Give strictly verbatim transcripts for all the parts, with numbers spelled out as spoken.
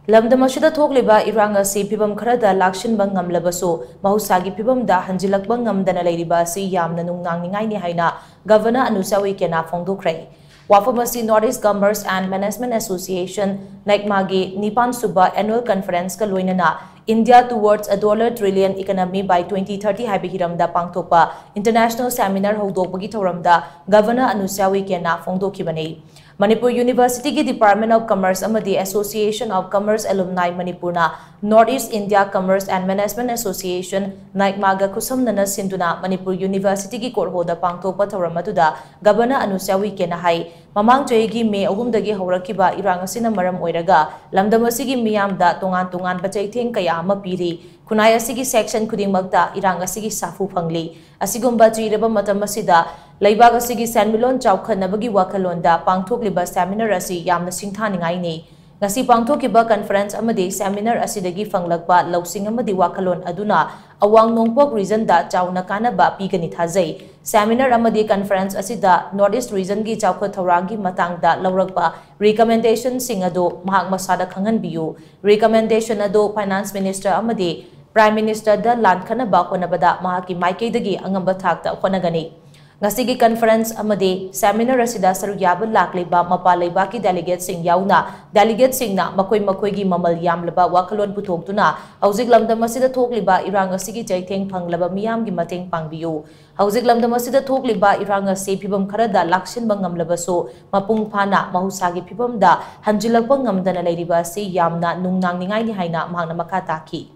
ꯂꯝꯗꯝ ꯑꯁꯤꯗ ꯊꯣꯛꯂꯤꯕ ꯏꯔꯥꯡ ꯑꯁꯤ ꯐꯤꯚꯝ ꯈꯔꯗ ꯂꯥꯛꯁꯤꯟꯕ ꯉꯝꯂꯕꯁꯨ, ꯃꯍꯧꯁꯥꯒꯤ ꯐꯤꯚꯝꯗ ꯍꯟꯖꯤꯜꯂꯛꯄ ꯉꯝꯗꯅ ꯂꯩꯔꯤꯕ ꯑꯁꯤ ꯌꯥꯝꯅ ꯅꯨꯡꯅꯥꯡꯅꯤꯡꯉꯥꯏꯅꯤ ꯍꯥꯏꯅ ꯒꯚꯔꯅꯔ ꯑꯅꯨꯁ꯭ꯌꯥ ꯎꯏꯀꯦꯅ ꯐꯣꯡꯗꯣꯛꯈ꯭ꯔꯦ꯫ ꯋꯥꯐꯝ ꯑꯁꯤ North East Commerce and Management Association, ꯅꯦꯛꯃꯥꯒꯤ ꯅꯤꯄꯥꯟ ꯁꯨꯕ annual conferenceꯀ ꯂꯣꯏꯅꯅ India Towards a Dollar Trillion Economy by twenty thirty ꯍꯥꯏꯕ ꯍꯤꯔꯝꯗ ꯄꯥꯡꯊꯣꯛꯄ international seminar ꯍꯧꯗꯣꯛꯄꯒꯤ ꯊꯧꯔꯝꯗ ꯒꯚꯔꯅꯔ ꯑꯅꯨꯁ꯭ꯌꯥ ꯎꯏꯀꯦꯅ ꯐꯣꯡꯗꯣꯛꯈꯤꯕꯅꯤ꯫ ꯃꯅꯤꯄꯨꯔ ꯌꯨꯅꯤꯚꯔꯁꯤꯇꯤꯒꯤ Department of Commerce ꯑꯃꯗꯤ Association of Commerce Alumni ꯃꯅꯤꯄꯨꯔꯅ North East India Commerce and Management Association, ꯅꯥꯏꯛꯃꯥꯒ ꯈꯨꯠꯁꯝꯅꯅ ꯁꯤꯟꯗꯨꯅ ꯃꯅꯤꯄꯨꯔ ꯌꯨꯅꯤꯚꯔꯁꯤꯇꯤꯒꯤ ꯀꯣꯔꯍꯣꯗ ꯄꯥꯡꯊꯣꯛꯄ ꯊꯧꯔꯝ ꯑꯗꯨꯗ ꯒꯚꯔꯅꯔ ꯑꯅꯨꯁ꯭ꯌꯥ ꯎꯏꯀꯦꯅ ꯍꯥꯏ, ꯃꯃꯥꯡ ꯆꯍꯤꯒꯤ ꯃꯦ ꯑꯍꯨꯝꯗꯒꯤ ꯍꯧꯔꯛꯈꯤꯕ ꯏꯔꯥꯡ ꯑꯁꯤꯅ ꯃꯔꯝ ꯑꯣꯏꯔꯒ ꯂꯝꯗꯝ ꯑꯁꯤꯒꯤ ꯃꯤꯌꯥꯝꯗ ꯇꯣꯉꯥꯟ ꯇꯣꯉꯥꯟꯕ ꯆꯩꯊꯦꯡ ꯀꯌꯥ ꯑꯃ ꯄꯤꯔꯤ꯫ ꯈꯨꯟꯅꯥꯏ ꯑꯁꯤꯒꯤ section ꯈꯨꯗꯤꯡꯃꯛꯇ ꯏꯔꯥꯡ ꯑꯁꯤꯒꯤ ꯁꯥꯐꯨ ꯐꯪꯂꯤ꯫ ꯑꯁꯤꯒꯨꯝꯕ ꯆꯤꯔꯕ ꯃꯇꯝ ꯑꯁꯤꯗ ꯂꯩꯕꯥꯛ ꯑꯁꯤꯒꯤ ꯁꯦꯟꯃꯤꯠꯂꯣꯟ ꯆꯥꯎꯈꯠꯅꯕꯒꯤ ꯋꯥꯈꯜꯂꯣꯟꯗ ꯄꯥꯡꯊꯣꯛꯂꯤꯕ seminar ꯑꯁꯤ ꯌꯥꯝꯅ ꯁꯤꯡꯊꯥꯅꯤꯡꯉꯥꯏꯅꯤ꯫ ꯉꯁꯤ ꯄꯥꯡꯊꯣꯛꯈꯤꯕ conference ꯑꯃꯗꯤ seminar ꯑꯁꯤꯗꯒꯤ ꯐꯪꯂꯛꯄ ꯂꯧꯁꯤꯡ ꯑꯃꯗꯤ ꯋꯥꯈꯜꯂꯣꯟ ꯑꯗꯨꯅ ꯑꯋꯥꯡ ꯅꯣꯡꯄꯣꯛ regionꯗ ꯆꯥꯎꯅ ꯀꯥꯟꯅꯕ ꯄꯤꯒꯅꯤ ꯊꯥꯖꯩ꯫ Seminar ꯑꯃꯗꯤ conference ꯑꯁꯤꯗ North East regionꯒꯤ ꯆꯥꯎꯈꯠ ꯊꯧꯔꯥꯡꯒꯤ ꯃꯇꯥꯡꯗ ꯂꯧꯔꯛꯄ recommendationꯁꯤꯡ ꯑꯗꯨ ꯃꯍꯥꯛ ꯃꯁꯥꯗ ꯈꯪꯍꯟꯕꯤꯌꯨ꯫ Recommendation ꯑꯗꯨ Finance Minister ꯑꯃꯗꯤ Prime Ministerꯗ ꯂꯥꯟꯈꯠꯅꯕ ꯍꯣꯠꯅꯕꯗ ꯃꯍꯥꯛꯀꯤ ꯃꯥꯏꯀꯩꯗꯒꯤ ꯑꯉꯝꯕ ꯊꯥꯛꯇ ꯍꯣꯠꯅꯒꯅꯤ꯫ ꯉꯁꯤꯒꯤ conference ꯑꯃꯗꯤ seminar ꯑꯁꯤꯗ ꯁꯔꯨꯛ ꯌꯥꯕ ꯂꯥꯛꯂꯤꯕ ꯃꯄꯥꯟ ꯂꯩꯕꯥꯛꯀꯤ delegateꯁꯤꯡ ꯌꯥꯎꯅ delegateꯁꯤꯡꯅ ꯃꯈꯣꯏ ꯃꯈꯣꯏꯒꯤ ꯃꯃꯜ ꯌꯥꯝꯂꯕ ꯋꯥꯈꯜꯂꯣꯟ ꯄꯨꯊꯣꯛꯇꯨꯅ ꯍꯧꯖꯤꯛ ꯂꯝꯗꯝ ꯑꯁꯤꯗ ꯊꯣꯛꯂꯤꯕ ꯏꯔꯥꯡ ꯑꯁꯤꯒꯤ ꯆꯩꯊꯦꯡ ꯐꯪꯂꯕ ꯃꯤꯌꯥꯝꯒꯤ ꯃꯇꯦꯡ ꯄꯥꯡꯕꯤꯌꯨ꯫ ꯍꯧꯖꯤꯛ ꯂꯝꯗꯝ ꯑꯁꯤꯗ ꯊꯣꯛꯂꯤꯕ ꯏꯔꯥꯡ ꯑꯁꯤ ꯐꯤꯚꯝ ꯈꯔꯗ ꯂꯥꯛꯁꯤꯟꯕ ꯉꯝꯂꯕꯁꯨ, ꯃꯄꯨꯡ ꯐꯥꯅ ꯃꯍꯧꯁꯥꯒꯤ ꯐꯤꯚꯝꯗ ꯍꯟꯖꯤꯜꯂꯛꯄ ꯉꯝꯗꯅ ꯂꯩꯔꯤꯕ ꯑꯁꯤ ꯌꯥꯝꯅ ꯅꯨꯡꯅꯥꯡꯅꯤꯡꯉꯥꯏꯅꯤ ꯍꯥꯏꯅ ꯃꯍꯥꯛꯅ ꯃꯈꯥ ꯇꯥꯈꯤ꯫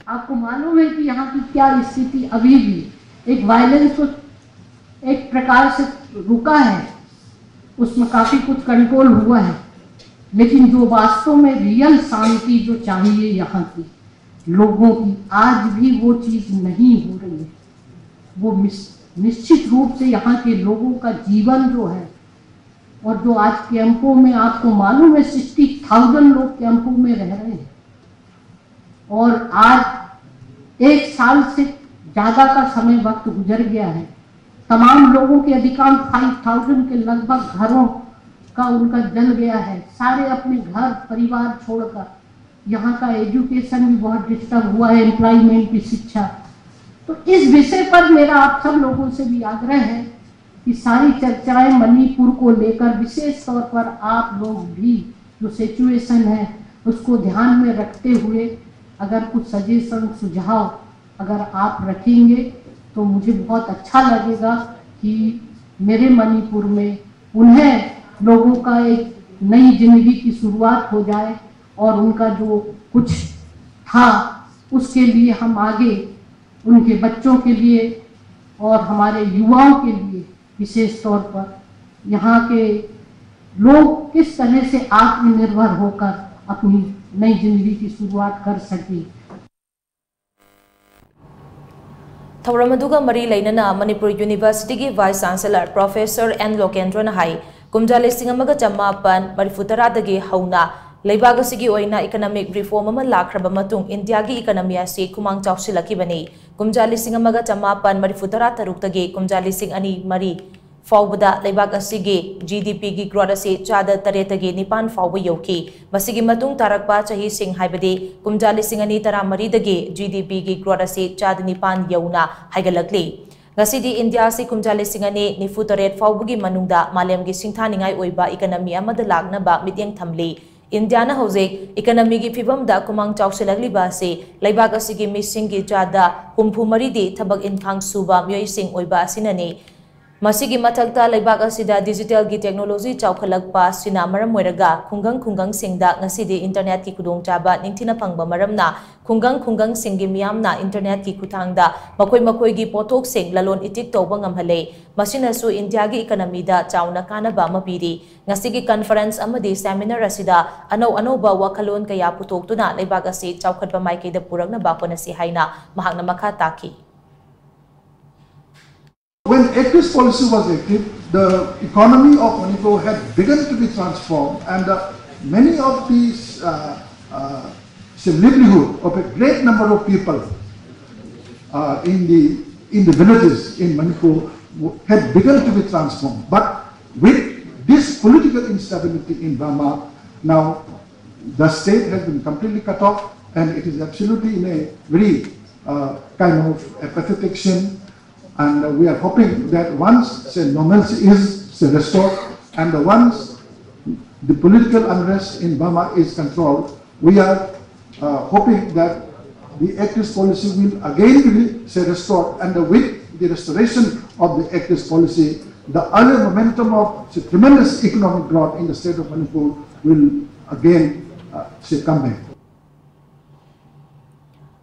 आपको मालूम है कि यहाँ की क्या स्थिति अभी भी एक वायलेंस तो एक प्रकार से रुका है, उसमें काफी कुछ कंट्रोल हुआ है, लेकिन जो वास्तव में रियल शांति जो चाहिए यहाँ की लोगों की, आज भी वो चीज नहीं हो रही है। वो निश्चित रूप से यहाँ के लोगों का जीवन जो है, और जो आज कैंपों में आपको मालूम है सिक्सटी थाउजेंड लोग कैंपों में रह रहे हैं, और आज एक साल से ज्यादा का समय वक्त गुजर गया है। तमाम लोगों के, अधिकांश फाइव थाउजेंड के लगभग घरों का उनका जल गया है, सारे अपने घर परिवार छोड़कर। यहाँ का एजुकेशन भी बहुत डिस्टर्ब हुआ है, एम्प्लॉयमेंट की शिक्षा। तो इस विषय पर मेरा आप सब लोगों से भी आग्रह है कि सारी चर्चाएं मणिपुर को लेकर, विशेष तौर पर आप लोग भी जो सिचुएशन है उसको ध्यान में रखते हुए अगर कुछ सजेशन, सुझाव अगर आप रखेंगे तो मुझे बहुत अच्छा लगेगा कि मेरे मणिपुर में उन्हें लोगों का एक नई जिंदगी की शुरुआत हो जाए और उनका जो कुछ था उसके लिए हम आगे उनके बच्चों के लिए और हमारे युवाओं के लिए विशेष तौर पर यहाँ के लोग किस तरह से आत्मनिर्भर होकर अपनी नई जिंदगी की शुरुआत कर सकें। ꯊꯧꯔꯝ ꯑꯗꯨꯒ ꯃꯔꯤ ꯂꯩꯅꯅ ꯃꯅꯤꯄꯨꯔ ꯌꯨꯅꯤꯚꯔꯁꯤꯇꯤꯒꯤ ꯚꯥꯏꯁ ꯆꯥꯟꯁꯦꯂꯔ ꯄ꯭ꯔꯣꯐꯦꯁꯔ ꯑꯦꯟ ꯂꯣꯀꯦꯟꯗ꯭ꯔꯣꯅ ꯍꯥꯏ, ꯀꯨꯝꯖꯥ ꯂꯤꯁꯤꯡ ꯑꯃꯒ ꯆꯃꯥꯄꯟ ꯃꯔꯤꯐꯨ ꯇꯔꯥꯗꯒꯤ ꯍꯧꯅ ꯂꯩꯕꯥꯛ ꯑꯁꯤꯒꯤ ꯑꯣꯏꯅ ꯏꯀꯅꯃꯤꯛ ꯔꯤꯐꯣꯔꯝ ꯑꯃ ꯂꯥꯛꯈ꯭ꯔꯕ ꯃꯇꯨꯡ ꯏꯟꯗꯤꯌꯥꯒꯤ ꯏꯀꯅꯃꯤ ꯑꯁꯤ ꯈꯨꯃꯥꯡ ꯆꯥꯎꯁꯤꯜꯂꯛꯈꯤꯕꯅꯤ꯫ ꯀꯨꯝꯖꯥ ꯂꯤꯁꯤꯡ ꯑꯃꯒ ꯆꯃꯥꯄꯟ ꯃꯔꯤꯐꯨ ꯇꯔꯥ ꯇꯔꯨꯛꯇꯒꯤ ꯀꯨꯝꯖꯥ ꯂꯤꯁꯤꯡ ꯑꯅꯤ ꯃꯔꯤ ꯐꯥꯎꯕꯗ ꯂꯩꯕꯥꯛ ꯑꯁꯤꯒꯤ ꯖꯤ ꯗꯤ ꯄꯤꯒꯤ ꯒ꯭ꯔꯣꯠ ꯑꯁꯤ ꯆꯥꯗ ꯇꯔꯦꯠꯇꯒꯤ ꯅꯤꯄꯥꯟ ꯐꯥꯎꯕ ꯌꯧꯈꯤ꯫ ꯃꯁꯤꯒꯤ ꯃꯇꯨꯡ ꯇꯥꯔꯛꯄ ꯆꯍꯤꯁꯤꯡ, ꯍꯥꯏꯕꯗꯤ ꯀꯨꯝꯖꯥ ꯂꯤꯁꯤꯡ ꯑꯅꯤ ꯇꯔꯥꯃꯔꯤꯗꯒꯤ ꯖꯤ ꯗꯤ ꯄꯤꯒꯤ ꯒ꯭ꯔꯣꯠ ꯑꯁꯤ ꯆꯥꯗ ꯅꯤꯄꯥꯟ ꯌꯧꯅ ꯍꯥꯏꯒꯠꯂꯛꯂꯤ꯫ ꯉꯁꯤꯗꯤ ꯏꯟꯗꯤꯌꯥ ꯑꯁꯤ ꯀꯨꯝꯖꯥ ꯂꯤꯁꯤꯡ ꯑꯅꯤ ꯅꯤꯐꯨ ꯇꯔꯦꯠ ꯐꯥꯎꯕꯒꯤ ꯃꯅꯨꯡꯗ ꯃꯥꯂꯦꯝꯒꯤ ꯁꯤꯡꯊꯥꯅꯤꯡꯉꯥꯏ ꯑꯣꯏꯕ ꯏꯀꯅꯃꯤ ꯑꯃꯗ ꯂꯥꯛꯅꯕ ꯃꯤꯠꯌꯦꯡ ꯊꯝꯂꯤ꯫ ꯏꯟꯗꯤꯌꯥꯅ ꯍꯧꯖꯤꯛ ꯏꯀꯅꯃꯤꯒꯤ ꯐꯤꯚꯝꯗ ꯈꯨꯃꯥꯡ ꯆꯥꯎꯁꯤꯜꯂꯛꯂꯤꯕ ꯑꯁꯤ ꯂꯩꯕꯥꯛ ꯑꯁꯤꯒꯤ ꯃꯤꯁꯤꯡꯒꯤ ꯆꯥꯗ ꯍꯨꯝꯐꯨ ꯃꯔꯤꯗꯤ ꯊꯕꯛ ꯏꯟꯈꯥꯡ ꯁꯨꯕ ꯃꯤꯑꯣꯏꯁꯤꯡ ꯑꯣꯏꯕ ꯑꯁꯤꯅꯅꯤ꯫ ꯃꯁꯤꯒꯤ ꯃꯊꯛꯇ ꯂꯩꯕꯥꯛ ꯑꯁꯤꯗ ꯗꯤꯖꯤꯇꯦꯜꯒꯤ ꯇꯦꯛꯅꯣꯂꯣꯖꯤ ꯆꯥꯎꯈꯠꯂꯛꯄ ꯑꯁꯤꯅ ꯃꯔꯝ ꯑꯣꯏꯔꯒ ꯈꯨꯡꯒꯪ ꯈꯨꯡꯒꯪꯁꯤꯡꯗ ꯉꯁꯤꯗꯤ ꯏꯟꯇꯔꯅꯦꯠꯀꯤ ꯈꯨꯗꯣꯡꯆꯥꯕ ꯅꯤꯡꯊꯤꯅ ꯐꯪꯕ ꯃꯔꯝꯅ ꯈꯨꯡꯒꯪ ꯈꯨꯡꯒꯪꯁꯤꯡꯒꯤ ꯃꯤꯌꯥꯝꯅ ꯏꯟꯇꯔꯅꯦꯠꯀꯤ ꯈꯨꯠꯊꯥꯡꯗ ꯃꯈꯣꯏ ꯃꯈꯣꯏꯒꯤ ꯄꯣꯠꯊꯣꯛꯁꯤꯡ ꯂꯂꯣꯟ ꯏꯇꯤꯛ ꯇꯧꯕ ꯉꯝꯍꯜꯂꯦ꯫ ꯃꯁꯤꯅꯁꯨ ꯏꯟꯗꯤꯌꯥꯒꯤ ꯏꯀꯅꯃꯤꯗ ꯆꯥꯎꯅ ꯀꯥꯟꯅꯕ ꯑꯃ ꯄꯤꯔꯤ꯫ ꯉꯁꯤꯒꯤ ꯀꯟꯐꯔꯦꯟꯁ ꯑꯃꯗꯤ ꯁꯦꯃꯤꯅꯥꯔ ꯑꯁꯤꯗ ꯑꯅꯧ ꯑꯅꯧꯕ ꯋꯥꯈꯜꯂꯣꯟ ꯀꯌꯥ ꯄꯨꯊꯣꯛꯇꯨꯅ ꯂꯩꯕꯥꯛ ꯑꯁꯤ ꯆꯥꯎꯈꯠꯄ ꯃꯥꯏꯀꯩꯗ ꯄꯨꯔꯛꯅꯕ ꯍꯣꯠꯅꯁꯤ ꯍꯥꯏꯅ ꯃꯍꯥꯛꯅ ꯃꯈꯥ ꯇꯥꯈꯤ꯫ When Act East policy was active, the economy of Manipur had begun to be transformed, and uh, many of these, uh, uh, say, livelihood of a great number of people uh, in the in the villages in Manipur had begun to be transformed. But with This political instability in Burma, now the state has been completely cut off, and it is absolutely in a very uh, kind of apathetic scene. And uh, we are hoping that once, say, normalcy is, say, restored, and the once the political unrest in Burma is controlled, we are uh, hoping that the Act East policy will again be, say, restored, and with the restoration of the Act East policy, the earlier momentum of, say, tremendous economic growth in the state of Manipur will again, uh, say, come back.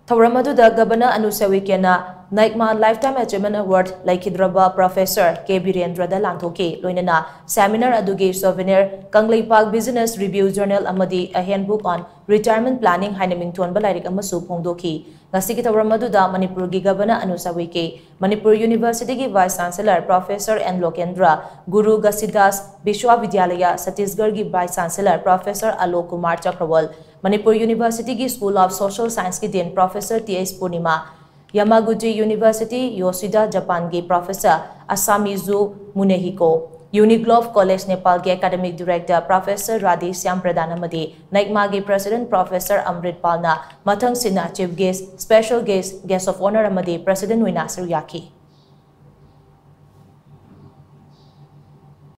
ꯊꯧꯔꯝ ꯑꯗꯨꯗ governor ꯑꯅꯨꯁꯥ ꯎꯏꯀꯦꯅ ꯅꯥꯏꯛꯃꯥ Lifetime Achievement Award ꯂꯩꯈꯤꯗ꯭ꯔꯕ professor ꯀꯦ ꯕꯤꯔꯦꯟꯗ꯭ꯔꯗ ꯂꯥꯟꯊꯣꯛꯈꯤ꯫ ꯂꯣꯏꯅꯅ seminar ꯑꯗꯨꯒꯤ souvenir, Kangleipak Business Review Journal ꯑꯃꯗꯤ A Handbook on Retirement Planning ꯍꯥꯏꯅ ꯃꯤꯡꯊꯣꯟꯕ ꯂꯥꯏꯔꯤꯛ ꯑꯃꯁꯨ ꯐꯣꯡꯗꯣꯛꯈꯤ꯫ ꯉꯁꯤꯒꯤ ꯊꯧꯔꯝ ꯑꯗꯨꯗ ꯃꯅꯤꯄꯨꯔꯒꯤ ꯒꯕꯔꯅꯔ ꯑꯅꯨꯁꯥ ꯎꯏꯀꯦ, ꯃꯅꯤꯄꯨꯔ ꯌꯨꯅꯤꯚꯔꯁꯤꯇꯤꯒꯤ vice chancellor professor N Lokendra, Guru Ghasidas Vishwavidyalaya ꯁꯠꯇꯤꯁꯒꯔꯒꯤ vice chancellor professor Alok Kumar Chakrawal, Manipur ꯌꯨꯅꯤꯚꯔꯁꯤꯇꯤꯒꯤ School of Social Scienceꯀꯤ dean professor T H Purnima, Yamaguchi university Yoshida ꯖꯄꯥꯟꯒꯤ professor Asamizu Munehiko, Uniglobe college ꯅꯦꯄꯥꯜꯒꯤ academic director professor Radhe Shyam Pradhan ꯑꯃꯗꯤ ꯅꯥꯏꯛꯃꯥꯒꯤ president professor Amrit ꯄꯥꯜꯅ ꯃꯊꯪꯁꯤꯠꯅ chief guest, special guest, guest of honour ꯑꯃꯗꯤ president ꯑꯣꯏꯅ ꯁꯔꯨꯛ ꯌꯥꯈꯤ꯫